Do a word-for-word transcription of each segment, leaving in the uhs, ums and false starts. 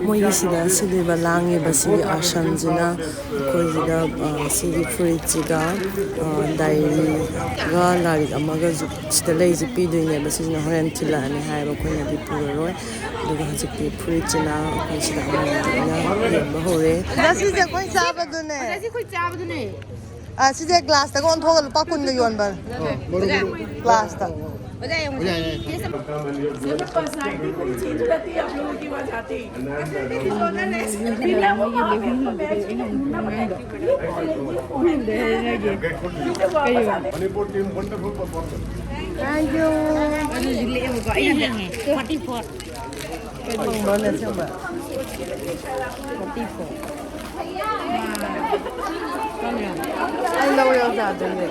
ꯃꯣꯏꯒꯤ ꯁꯤꯗ ꯁꯤꯜꯂꯤꯕ ꯂꯥꯡꯉꯤꯕ ꯁꯤꯒꯤ ꯑꯥꯁꯟꯁꯤꯅ ꯑꯩꯈꯣꯏꯁꯤꯗ, ꯑ, ꯁꯤꯒꯤ ꯐꯨꯔꯤꯠꯁꯤꯒ, ꯑ, ꯗꯥꯏꯔꯤꯒ ꯂꯥꯏꯔꯤꯛ ꯑꯃꯒꯁꯨ ꯁꯤꯗ ꯂꯩꯁꯦ ꯄꯤꯗꯣꯏꯅꯦꯕ꯫ ꯁꯤꯁꯤꯅ ꯍꯣꯔꯦꯟ ꯊꯤꯜꯂꯛꯑꯅꯤ ꯍꯥꯏꯕ, ꯑꯩꯈꯣꯏꯅꯗꯤ ꯄꯨꯔꯔꯣꯏ꯫ ꯑꯗꯨꯒ ꯍꯧꯖꯤꯛꯇꯤ ꯐꯨꯔꯤꯠꯁꯤꯅ ꯑꯩꯈꯣꯏ ꯁꯤꯗ ꯑꯃꯃꯝ ꯑꯣꯏꯅ ꯌꯦꯟꯕ ꯍꯧꯔꯦ꯫ ꯑꯣꯖꯥ, ꯁꯤꯁꯦ ꯑꯩꯈꯣꯏ ꯆꯥꯕꯗꯨꯅꯦ꯫ ꯑꯣꯖꯥ, ꯁꯤ ꯑꯩꯈꯣꯏ ꯆꯥꯕꯗꯨꯅꯦ꯫ ꯑ, ꯁꯤꯁꯦ ꯒ꯭ꯂꯥꯁꯇꯒ ꯑꯣꯟꯊꯣꯛꯑꯒ ꯂꯨꯄꯥ ꯀꯨꯟꯒ ꯌꯣꯟꯕ꯫ ꯒ꯭ꯂꯥꯁꯇ꯫ ꯑꯣꯖꯥ, ꯌꯦꯡꯉꯨ꯫ ꯁꯤꯒꯤ ꯄꯔꯁꯅꯥꯂꯤꯇꯤ ꯈꯔ ꯆꯦꯟꯖ ꯇꯧꯔꯗꯤ ꯌꯥꯝ ꯂꯨꯔꯛꯈꯤꯕ ꯑꯣꯖꯥꯗꯤ꯫ Manipur team wonderful performance. Thank you. ꯑꯗꯨꯁꯨ ꯂꯦꯛꯑꯦꯕꯀꯣ꯫ ꯑꯩꯅꯅꯦ, forty four꯫ ꯐꯪꯕ꯭ꯔꯣꯅꯦ ꯑꯁꯦꯡꯕ? Forty four꯫ ꯑꯩ ꯂꯧꯔꯦ ꯑꯣꯖꯥꯗꯒꯤ꯫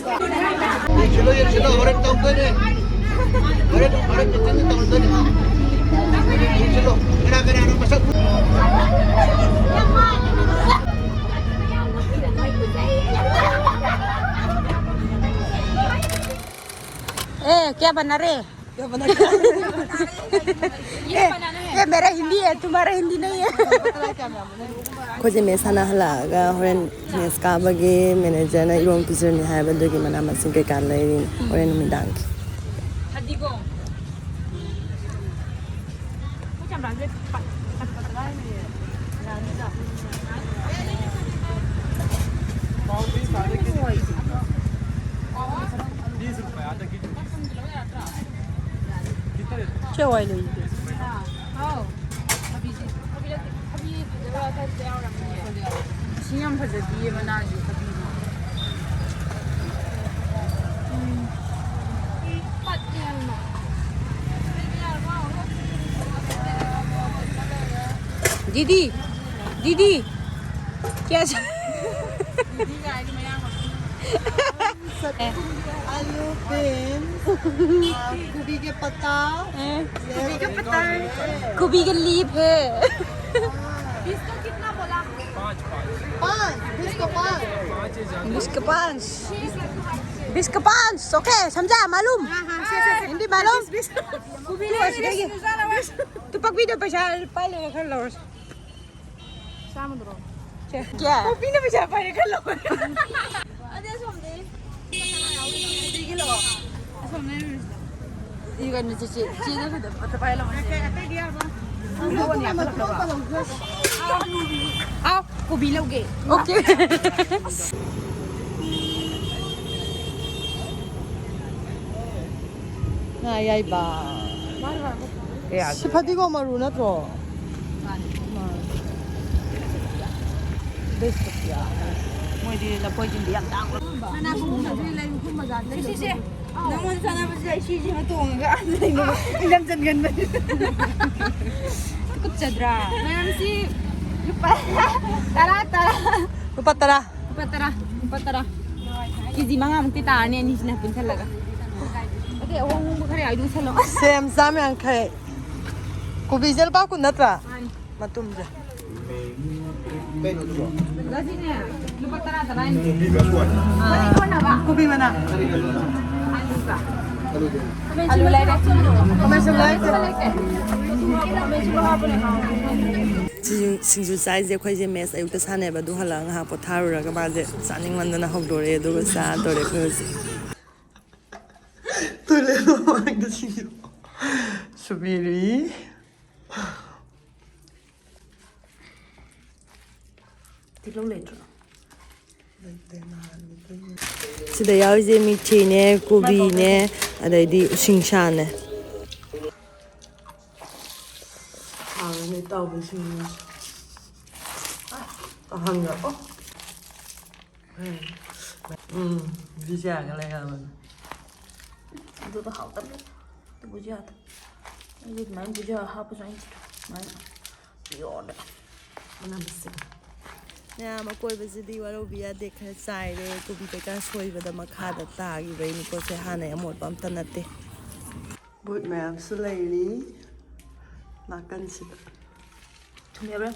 ꯌꯦꯡꯁꯤꯜꯂꯣ, ꯌꯦꯡꯁꯤꯜꯂꯣ, ꯍꯣꯔꯦꯟ ꯇꯧꯗꯣꯏꯅꯦ꯫ ꯍꯣꯔꯦꯟ, ꯍꯣꯔꯦꯟ meeting ꯇꯧꯔꯗꯣꯏꯅꯦ꯫ ꯌꯦꯡꯁꯤꯜꯂꯣ, ꯀꯅꯥ ꯀꯅꯥꯅꯣ ꯃꯁꯛ ꯑꯦ, क्या बना रहे? क्या बना रहे? ये बनाना है। ये मेरा हिंदी है, तुम्हारा हिंदी नहीं है। पता है क्या मैं बोलूं? ꯑꯩꯈꯣꯏꯁꯦ ꯃꯦꯁ ꯁꯥꯟꯅ ꯍꯜꯂꯛꯑꯒ ꯍꯣꯔꯦꯟ ꯃꯦꯁ ꯀꯥꯕꯒꯤ ꯃꯦꯅꯦꯖꯔꯅ ꯏꯔꯣꯝ ꯄꯤꯖꯅꯤ ꯍꯥꯏꯕ, ꯑꯗꯨꯒꯤ ꯃꯅꯥ ꯃꯁꯤꯡ ꯀꯩꯀꯥ ꯂꯩꯔꯤꯅꯤ ꯍꯣꯔꯦꯟ ꯅꯨꯃꯤꯗꯥꯡꯒꯤ꯫ ꯐꯗꯤꯒꯣꯝ꯫ ꯁꯤ ꯌꯥꯝ ꯐꯖꯗꯤꯌꯦ ꯃꯅꯥꯁꯦ꯫ ꯎꯝ꯫ ꯄꯠꯂꯦ ꯌꯥꯝꯅ꯫ ꯗꯤꯗꯤ, ꯗꯤꯗꯤ, ꯀꯌꯥ ꯆ-, ꯗꯤꯗꯤ ꯀꯥꯏꯗꯤ ꯃꯌꯥꯡ ꯑꯣꯏꯕꯅꯤꯅ꯫ ꯑꯦ꯫ Beans, uh, गोभी के पत्ता, हैं? गोभी के पत्ता है। गोभी के लीफ है। पाँच, बीस को पाँच। बीस के पाँच। बीस के पाँच, ओके, समझा? मालूम? हिंदी मालूम? तू ऐसे कहिए। तू पक भी तो पैसा पाले कर लो। क्या? पक भी ना पैसा पाले कर लो। ꯏꯒ ꯅꯨꯆꯤꯁꯤ ꯆꯦꯗ ꯈꯛꯇ ꯄꯥꯏꯍꯜꯂꯝꯃꯁꯦ꯫ ꯑꯥꯎ, ꯀꯣꯕꯤ ꯂꯧꯒꯦ꯫ ꯑꯣꯀꯦ꯫ ꯉꯥ ꯑꯌꯥꯏꯕ꯫ ꯁꯤ ꯐꯗꯤꯒꯣꯝ ꯃꯔꯨ ꯅꯠꯇ꯭ꯔꯣ? ꯃꯣꯏꯗꯤ ꯂꯐꯣꯏꯁꯤꯡꯗꯤ ꯌꯥꯝ ꯇꯥꯡꯕ꯫ ꯁꯤꯁꯦ, ꯅꯪꯉꯣꯟꯗ ꯆꯥꯟꯅꯕꯁꯦ ꯑꯩ ꯁꯤꯁꯤꯃ ꯇꯣꯡꯉꯒ ꯑꯥꯗ ꯂꯩꯅꯕ ꯏꯟꯖꯥꯡ ꯆꯟꯒꯟꯕꯅꯦ꯫ ꯀꯨꯞꯆꯗ꯭ꯔꯥ? ꯃꯌꯥꯝꯁꯤ ꯂꯨꯄꯥ ꯇꯔꯥ, ꯇꯔꯥ꯫ ꯂꯨꯄꯥ ꯇꯔꯥ꯫ ꯂꯨꯄꯥ ꯇꯔꯥ, ꯂꯨꯄꯥ ꯇꯔꯥ꯫ ꯀꯦꯖꯤ ꯃꯉꯥꯃꯨꯛꯇꯤ ꯇꯥꯔꯅꯤ ꯑꯅꯤꯁꯤꯅ ꯄꯨꯟꯁꯤꯜꯂꯒ꯫ ꯑꯗꯩ ꯑꯍꯣꯡ ꯑꯍꯣꯡꯕ ꯈꯔ ꯌꯥꯎꯔꯗꯤ ꯂꯧꯁꯜꯂꯣ꯫ ꯁꯦꯝ ꯆꯥꯝ ꯌꯥꯡꯈꯩ꯫ ꯀꯣꯕꯤꯁꯦ ꯂꯨꯄꯥ ꯀꯨꯟ ꯅꯠꯇ꯭ꯔꯥ? ꯃꯇꯨꯝꯁꯦ꯫ ꯉꯁꯤꯅꯦ ꯂꯨꯄꯥ ꯇꯔꯥ ꯇꯔꯥꯅꯤ꯫ ꯀꯣꯕꯤ ꯃꯅꯥ꯫ ꯑꯂꯨ ꯂꯩꯔꯦ꯫ ꯈꯥꯃꯦꯟ ꯑꯁꯤꯟꯕ ꯂꯩꯔꯦ꯫ ꯁꯤꯡꯖꯨ, ꯁꯤꯡꯖꯨ ꯆꯥꯏꯁꯦ ꯑꯩꯈꯣꯏꯁꯦ ꯃꯦꯠꯁ ꯑꯌꯨꯛꯇ ꯁꯥꯟꯅꯩꯕ, ꯑꯗꯨ ꯍꯜꯂꯛꯑꯒ ꯉꯥꯏꯍꯥꯛ ꯄꯣꯊꯥꯔꯨꯔꯒ ꯃꯥꯁꯦ ꯆꯥꯅꯤꯡꯃꯟꯗꯅ ꯍꯧꯗꯣꯔꯛꯑꯦ, ꯑꯗꯨꯒ ꯆꯥꯗꯣꯔꯦ ꯑꯩꯈꯣꯏ ꯍꯧꯖꯤꯛ꯫ ꯇꯣꯏꯂꯦꯠ ꯃꯃꯥꯡꯗ ꯁꯤꯡꯖꯨ ꯁꯨꯕꯤꯔꯤ꯫ ꯇꯤꯜꯍꯧ ꯂꯩꯇ꯭ꯔꯣ? ꯁꯤꯗ ꯌꯥꯎꯔꯤꯁꯦ ꯃꯤꯊꯤꯅꯦ, ꯀꯣꯕꯤꯅꯦ, ꯑꯗꯩꯗꯤ ꯎꯁꯤꯡꯁꯥꯅꯦ꯫ ꯍꯥꯎꯔꯅꯤ ꯇꯧꯕꯁꯤꯡꯁꯦ꯫ ꯑꯍꯪꯒ ꯑꯣ꯫ ꯎꯝ, ꯕꯤꯖꯤꯌꯥꯒ ꯂꯩꯔꯕꯅꯤ꯫ ꯑꯗꯨꯗꯣ ꯍꯥꯎꯇꯕꯅꯤ꯫ ꯑꯗꯨ ꯕꯨꯖꯤꯌꯥꯗꯣ꯫ ꯑꯩꯗꯤ ꯑꯗꯨꯃꯥꯏꯅ ꯕꯨꯖꯤꯌꯥ ꯍꯥꯞꯄꯁꯨ ꯑꯩ ꯑꯗꯨꯃꯥꯏꯅ ꯄꯤꯌꯣꯔꯗ꯫ ꯃꯅꯥ ꯃꯁꯤꯡ꯫ ꯃꯌꯥꯝ ꯑꯀꯣꯏꯕꯁꯤꯗꯤ ꯋꯥꯔꯧꯕꯤ ꯌꯥꯗꯦ, ꯈꯔ ꯆꯥꯏꯔꯦ꯫ ꯀꯣꯕꯤ ꯀꯩꯀꯥ ꯁꯣꯏꯕꯗ ꯃꯈꯥꯗ ꯇꯥꯈꯤꯕꯩꯅꯤꯀꯣ꯫ ꯁꯦ, ꯍꯥꯟꯅꯩ ꯑꯃꯣꯠꯄ ꯑꯝꯇ ꯅꯠꯇꯦ꯫ ꯕꯨꯠ ꯃꯌꯥꯝꯁꯨ ꯂꯩꯔꯤ ꯅꯥꯀꯟꯁꯤꯗ꯫ ꯊꯨꯝ ꯌꯥꯕ꯭ꯔꯥ?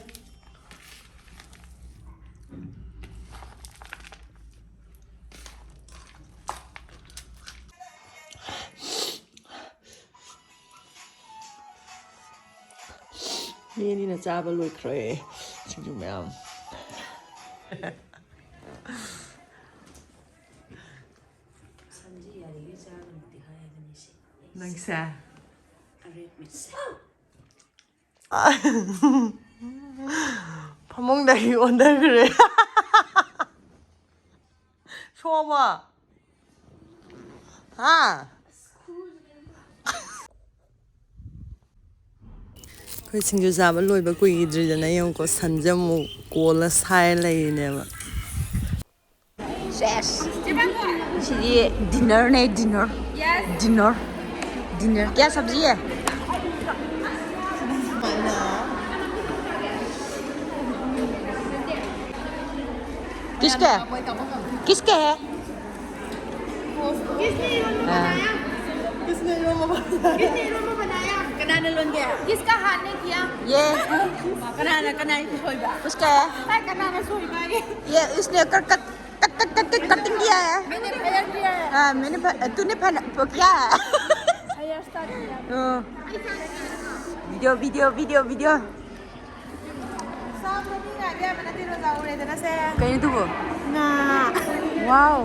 ꯃꯤ ꯑꯅꯤꯅ ꯆꯥꯕ ꯂꯣꯏꯈ꯭ꯔꯦ ꯁꯤꯡꯖꯨ ꯃꯌꯥꯝ꯫ ꯁꯟꯁꯤ ꯌꯥꯔꯤꯈꯩ ꯆꯥꯒꯅꯨꯗꯤ ꯍꯥꯏꯕꯅꯤ ꯁꯤ꯫ ꯅꯪꯁꯦ? ꯑꯔꯦꯠ ꯃꯤꯠꯁꯦ꯫ ꯐꯃꯨꯡꯗꯒꯤ ꯑꯣꯟꯊꯈ꯭ꯔꯦ꯫ ꯁꯣꯕ꯫ ꯍꯥ? ꯑꯩꯈꯣꯏ ꯁꯤꯡꯖꯨ ꯆꯥꯕ ꯂꯣꯏꯕ ꯀꯨꯏꯗ꯭ꯔꯤꯗꯅ ꯌꯦꯡꯉꯨꯀꯣ, ꯁꯟꯁꯦ ꯑꯃꯨꯛ ꯀꯣꯜꯂ ꯁꯥꯏꯔ ꯂꯩꯔꯤꯅꯦꯕ꯫ ꯁꯦꯁ꯫ ꯁꯤꯗꯤ dinner ꯅꯦ, dinner꯫ Dinner꯫ Dinner꯫ क्या सब्जी है? किसके है? किसके है? किसने ये रोल बनाया? किसने रोल बनाया? किसने रोल बनाया? कनाडा लोन गया। किसका हाथ ने किया? ये। कनाडा, कनाडा की सोई बा। उसका है? हाय, कनाडा सोई बा ये। ये इसने कर, cut, cut, cut, cut, cutting किया है। मैंने फेयर किया है। हाँ, मैंने फ-, तूने फन-, वो किया है। हेयर स्टाइल किया। हाँ। Video, video, video, video. ꯆꯥꯕꯗꯣ ꯃꯤ ꯉꯥꯏꯕ ꯌꯥꯕ ꯅꯠꯇꯦ, ꯔꯣꯖꯥ ꯎꯔꯦꯗꯅ ꯁꯦ꯫ ꯀꯩꯅꯣ ꯑꯗꯨꯕꯣ? ꯉꯥ꯫ Wow꯫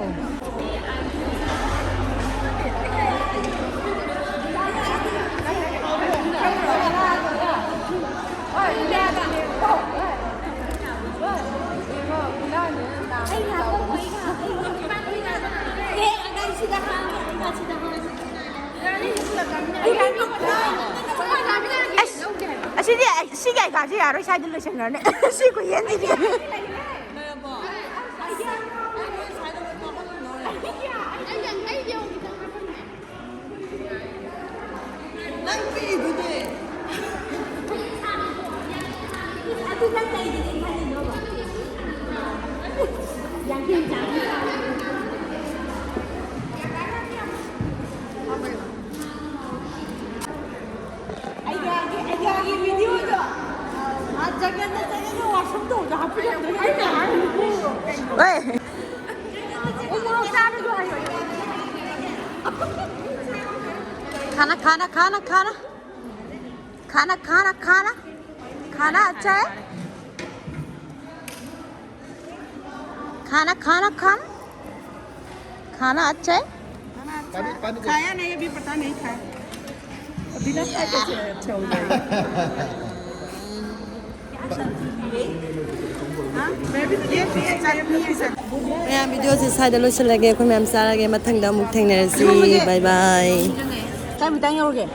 ꯑꯁ, ꯑꯁꯤꯗꯤ ꯑꯩ, ꯁꯤꯒꯤ ꯑꯥꯏꯀꯥꯁꯦ ꯌꯥꯔꯣꯏ, ꯁ꯭ꯋꯥꯏꯗ ꯂꯣꯏꯁꯟꯈ꯭ꯔꯅꯤ꯫ ꯁꯤ ꯈꯨꯌꯦꯟꯁꯤꯗꯤ꯫ ꯅꯪ ꯄꯤꯔꯤꯗꯨꯗꯤ꯫ ꯑꯗꯨ ꯅꯪ ꯀꯩꯒꯤꯅꯦ ꯈꯜꯂꯤꯅꯣꯕ? ꯚꯤꯗꯤꯑꯣꯗꯣ, ꯑꯥ, ꯖꯒꯟꯅ ꯆꯠꯂꯒ ꯋꯥꯁꯔꯨꯝ ꯇꯧꯕꯗꯣ ꯍꯥꯞꯄꯤꯔꯝꯗꯣꯏꯅꯦ꯫ ꯑꯩꯅ ꯍꯥꯏꯔꯤꯕꯨ꯫ ꯍꯣꯏ꯫ ꯎꯃꯣꯔꯣꯛ ꯆꯥꯕꯗꯣ ꯍꯥꯏꯌꯣ꯫ खाना, खाना, खाना, खाना। खाना, खाना, खाना। खाना अच्छा है? खाना, खाना, खाना। खाना अच्छा है? खाना अच्छा है। खाया नहीं, अभी पता नहीं खाया। अभी लगता है कैसे अच्छा हो जाएगा। हाँ, मैं भी तो ये भी है, चाय भी है। ꯃꯌꯥꯝ, ꯚꯤꯗꯤꯑꯣꯁꯦ ꯁ꯭ꯋꯥꯏꯗ ꯂꯣꯏꯁꯤꯜꯂꯒꯦ꯫ ꯑꯩꯈꯣꯏ ꯃꯌꯥꯝ ꯆꯥꯔꯒꯦ꯫ ꯃꯊꯪꯗ ꯑꯃꯨꯛ ꯊꯦꯡꯅꯔꯁꯤ꯫ ꯕꯥꯏ ꯕꯥꯏ꯫ ꯀꯥꯏ ꯃꯇꯥꯡ ꯌꯧꯔꯒꯦ?